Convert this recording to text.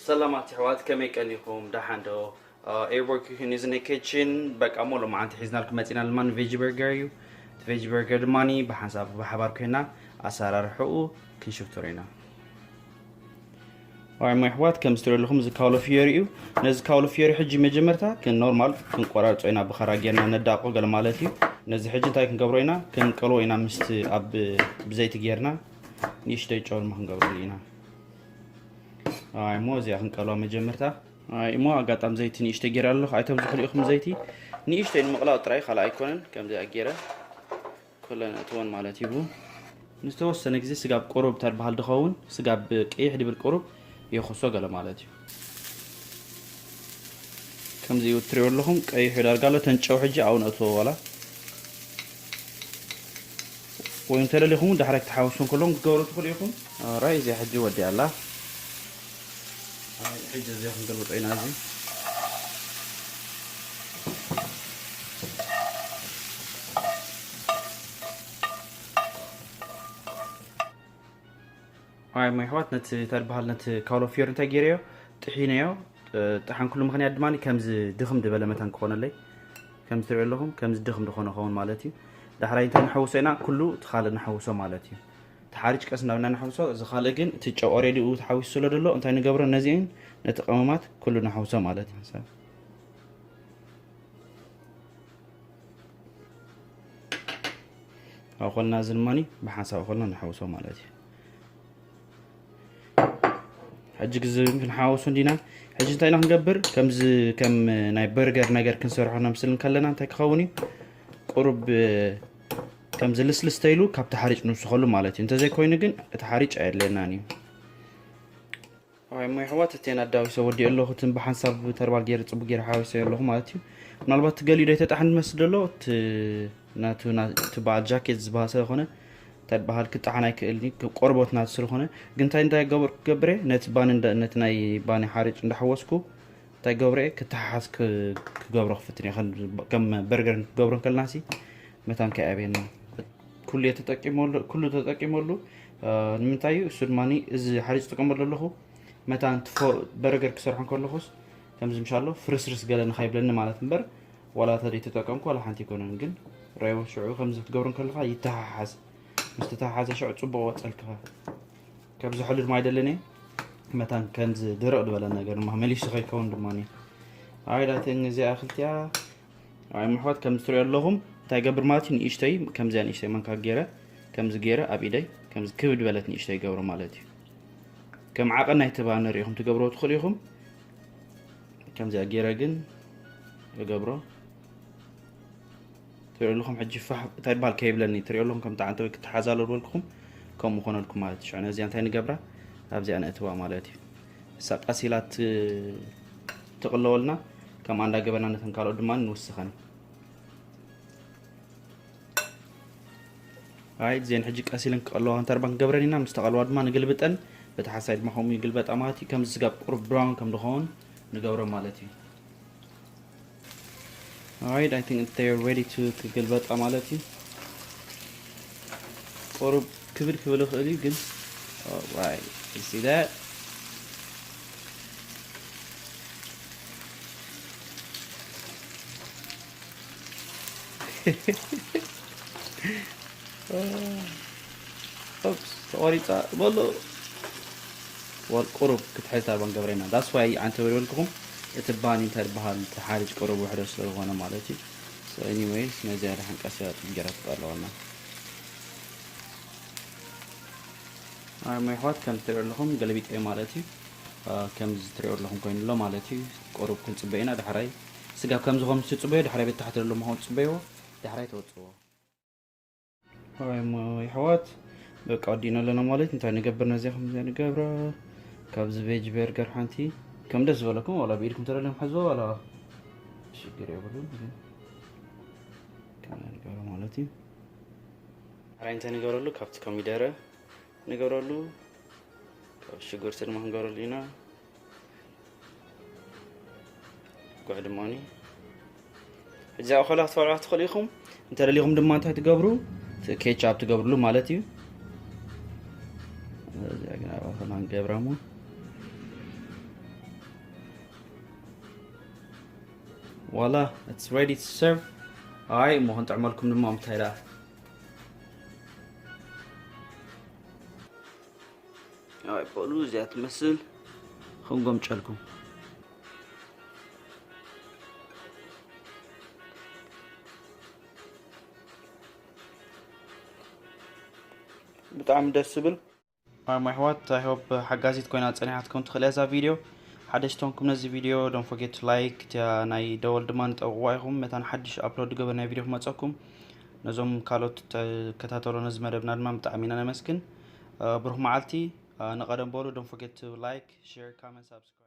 ሰላማት ኣሕዋት፣ ከመይ ቀኒኹም? ደሓን ዶ? ኤርቦር ኩኪን ኢዝ ን ኬችን። በቃ ሞ ሎማዓንቲ ሒዝናልኩም መፂና ድማ ንቬጅ በርገር እዩ። እቲ ቬጅ በርገር ድማ ብሓንሳብ ብሓባር ኮይና ኣሰራርሕኡ ክንሽፍትሮ ኢና። ዋይ ሞ ኣሕዋት፣ ከም ዝትሪኦ ኣለኹም እዚ ካውሎ ፍዮሪ እዩ። ነዚ ካውሎ ፍዮሪ ሕጂ መጀመርታ ክን ኖርማል ክንቆራርጾ ኢና፣ ብኸራ ጌርና ነዳቆ ገለ ማለት እዩ። ነዚ ሕጂ እንታይ ክንገብሮ ኢና? ክንቀልዎ ኢና ምስቲ ኣብ ብዘይቲ ጌርና ንእሽተይ ጨው ድማ ክንገብረሉ ኢና። ኣይ ሞ እዚኣ ክንቀልዋ መጀመርታ። ኣይ ሞ ኣጋጣሚ ዘይቲ ንእሽተይ ጌረ ኣለኹ። ኣይተብዝሑ ሪኢኹም ዘይቲ ንእሽተይ ንምቕላው ጥራይ፣ ካልእ ኣይኮነን። ከምዚኣ ጌረ ኩለን እትወን ማለት እዩ። ንዝተወሰነ ግዜ ስጋብ ቁሩብ ተድበሃል ድኸውን፣ ስጋብ ቀይሕ ድብል ቁሩብ የኹሶ ገለ ማለት እዩ። ከምዚ እዩ ትሪኦ ኣለኹም፣ ቀይሕ ዳርጋ ኣሎ። ተን ጨው ሕጂ ኣብኡ ነእትዎ ዋላ። ወይ እንተደሊኹም ዳሕራይ ክትሓውሱ እንከለኹም ክትገብሩ ትኽእሉ ኢኹም። ራይ እዚኣ ሕጂ ወዲኣ ኣላ። ኣይ፣ ሕጂ እዚኣ ክንገልብጦ ኢና እዚ። ኣይ፣ ሞ ኣሕዋት፣ ነቲ ተድበሃል ነቲ ካውሎ ፍዮሪ እንታይ ገይረዮ? ጥሒነዮ። እ፣ ጥሓንኩሉ ምኽንያት ድማ ከምዚ ድኽም ዝበለ መታን ክኾነለይ። ከምዚ ትሪኦ ኣለኹም፣ ከምዚ ድኽም ዝኾነ ኸውን ማለት እዩ። ዳሕራይ እንታይ ንሐውሶ ኢና? ኩሉ እቲ ካልእ ንሐውሶ ማለት እዩ። እቲ ሓርጭ ቀስ እናበልና ንሐውሶ፣ እዚ ካልእ ግን እቲ ጨው ኦሬዲ ኡ ተሓዊሱ ስለ ዘሎ እንታይ ንገብሮ? ነዚእን ነቲ ቀመማት ኩሉ ንሐውሶ ማለት እዩ። ሓንሳብ ኣኾልና እዚ ድማኒ ብሓንሳብ ኣኾልና ንሐውሶ ማለት እዩ። ሕጂ ግዜ ክንሓወሶ እንዲና። ሕጂ እንታይ ኢና ክንገብር? ከምዚ ከም ናይ በርገር ነገር ክንሰርሖ ነምስል እንከለና እንታይ ክኸውን እዩ? ቁሩብ፣ እ፣ ከምዚ ልስልስ ተይሉ ካብቲ ሓሪጭ ንውስኸሉ ማለት እዩ። እንተዘይኮይኑ ግን እቲ ሓሪጭ ኣየድልየናን እዩ። ኣይ፣ ሞ ኣሕዋት፣ እተን ኣዳዊሰ ወዲኦ ኣለኹ። እትን ብሓንሳብ ተርባል ገይረ፣ ጽቡቅ ገይረ ሓዊሰዮ ኣለኹ ማለት እዩ። ምናልባት እቲ ገሊኡ ዶ ኣይተጣሕን ዝመስል ዘሎ፣ እቲ ናቱ፣ ና-፣ እቲ በዓል ጃኬት ዝበሃሰ ዝኾነ፣ እንታይ በሃል ክጠሓን ኣይክእልን እዩ፣ ቆርበት ናቱ ስለኾነ። ግን እንታይ፣ እንታይ ገበርኩ ክገብር እየ? ነቲ ባኒ እንዳ-፣ ነቲ ናይ ባኒ ሓሪጭ እንዳሓወስኩ እንታይ ገብረ እየ? ክተሓሓዝ ክ-፣ ክገብሮ ክፍትን እየ። ከም፣ ከም በርገር ክገብሮ እንከለናሲ መታን ከይኣብየና። ኩሉ እየ ተጠቂመሉ፣ ኩሉ ተጠቂመሉ። እ፣ ንምንታይ እዩ? እሱ ድማኒ እዚ ሓሪጭ ዝጥቀመሉ ኣለኹ። መታን ትፎ-፣ በርገር ክሰርሖ እንከለኹስ ከምዚ ምሻሎ ፍርስርስ ገለ ንኸይብለኒ ማለት እምበር፣ ዋላ ተደይ ተጠቀምኩ ዋላ ሓንቲ ኣይኮነን። ግን ራይዎ ሽዑ ከምዚ ክትገብሮ እንከለኻ ይተሓሓዝ። ምስ ተተሓሓዘ ሽዑ ጽቡቕ ወጸልክኻ። ከብዝሐሉ ድማ ኣይደልን እየ። መታን ከምዚ ድርቕ ዝበለ ነገር ድማ መሊሱ ከይከውን ድማ እየ። ኣይ፣ ዳተኝ እዚኣ ክልቲኣ። ኣይ፣ ምሕዋት ከምዚ ትሪኦ ኣለኹም፣ እንታይ ገብር ማለት እዩ? ንእሽተይ፣ ከምዚኣ ንእሽተይ ማንካ ገይረ፣ ከምዚ ገይረ ኣብ ኢደይ፣ ከምዚ ክብድ በለት ንእሽተይ ገብሮ ማለት እዩ። ከም ዓቐን ናይቲ ባኒ ርኢኹም ትገብርዎ ትኽእሉ ኢኹም። ከምዚኣ ገይረ ግን እገብሮ። ትሪኦ ኣለኹም ሕጂ ፋሕ እንታይ ይበሃል ከይብለኒ፣ ትሪኦ ኣለኹም ከምቲ ዓንተ ወይ ክተሓዛሎ ዝበልኩኹም ከምኡ ኮነልኩም ማለት እዩ። ሽዑ ነዚኣ እንታይ ንገብራ? ኣብዚኣ ነእትዋ ማለት እዩ። እሳ ቀስ ኢላ ት-፣ ትቕለወልና፣ ከምኣ እንዳገበርና ነተን ካልኦት ድማ ንውስኸን። ኣይ፣ እዚአን ሕጂ ቀስ ኢለን ክቐለዋ እንተርባን ክገብረን ኢና። ምስ ተቐልዋ ድማ ንግልብጠን፣ በቲ ሓሳይ ድማ ከምኡ ይግልበጣ ማለት እዩ። ከምዚ ስጋብ ቁሩብ ብራውን ከም ዝኸውን ንገብሮ ማለት እዩ። Alright, I think they're ready to ክግልበጣ ማለት እዩ። ቁሩብ ክብድ ክብል ይኽእል እዩ ግን፣ alright, you see that? Oops, ተቆሪጻ በሎ። ወል ቁሩብ ክትሕዝ ታርባን ገብረና። That's why ኣንተ በልኩኹም እቲ ባኒ እንታይ ዝበሃል እቲ ሓሪጭ ቁሩብ ውሕዶ ስለ ዝኾነ ማለት እዩ። So anyways፣ ነዚኣ ደሓን ቀስ ኢላ ጥንገራ ትጠለወና። ኣይ፣ ሞ ኣሕዋት፣ ከም ትሪኦ ኣለኹም ገለቢጠዮ ማለት እዩ። አ፣ ከምዚ ትሪኦ ኣለኹም ኮይኑ ኣሎ ማለት እዩ። ቁሩብ ክንጽበ ኢና። ዳሕራይ ስጋብ ከምዚ ከም ትጽበዮ፣ ዳሕራይ ቤት ታሕቲ ዘሎ ምዃኑ ትጽበይዎ፣ ዳሕራይ ተወጽዎ። ኣይ፣ ሞ ኣሕዋት፣ በቃ ወዲእና ኣለና ማለት እዩ። እንታይ ንገብር ነዚኣ ከምዚኣ ንገብራ። ካብዚ ቬጅ በርገር ሓንቲ ከም ደስ ዝበለኩም፣ ዋላ ብኢድኩም ተደልዮም ሓዝዎ፣ ዋላ ሽግር የብሉን። ግን ከምዚኣ ንገብራ ማለት እዩ። ሕራይ እንታይ ንገብረሉ? ካብቲ ኮሚደረ ንገብረሉ፣ ካብ ሽጉርቲ ድማ ክንገብረሉ ኢና። ጉዕ ድማኒ እዚኣ ኮላ ክትፈልዑ ትኽእሉ ኢኹም። እንተደሊኹም ድማ እንታይ ትገብሩ? እቲ ኬቻፕ ትገብርሉ ማለት እዩ። እዚኣ ግን ኣብ ኣኸና ንገብራ እሞ። Voila, it's ready to serve. ኣይ እሞ ክንጥዕመልኩም ድማ ምታይ ደኣ። ኣይ በሉ፣ እዚኣ ትመስል። ክንጎምጨልኩም። ብጣዕሚ ደስ ዝብል። ኣም ኣሕዋት፣ I hope ሓጋዚት ኮይና ጸኒሓትኩም ትኽእል እያ እዛ ቪድዮ። ሓደሽቲ ኮንኩም ነዚ ቪድዮ don't forget to like፣ እቲያ ናይ ደወል ድማ ንጠውቕዋ ኢኹም፣ መታን ሓድሽ ኣፕሎድ ዝገበርናዮ ቪድዮ ክመጸኩም። ነዞም ካልኦት ተከታተሎ ነዚ መደብና ድማ ብጣዕሚ ኢና ነመስግን። ብሩኽ መዓልቲ። ንቐደም በሉ፣ don't forget to like, share, comment, subscribe።